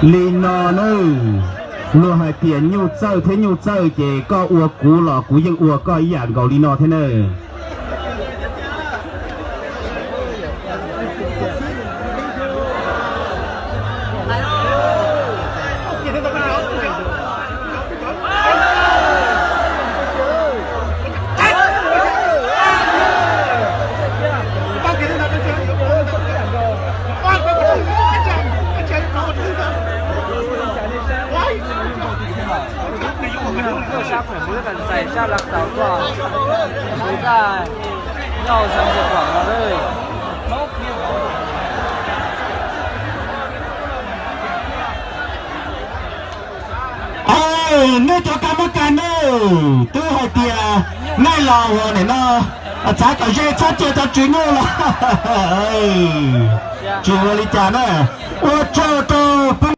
Li no na, luag hais tias nyuj txawj thiab nyuj txawj ces koj ua kuv los kuv yeej ua koj ib yam nkaus li no thiab na. Sab phem kuv lub kas txais sab lav xaus tuaj, kuv kaj yauj xeev tus pom no lawm. Nej cov kab mob kas nawb, twb hais tias nej los ua nim no txav kom ze txhob cia tau tswv nyuj los tsis ua li cas na. Ua tsaug rau peb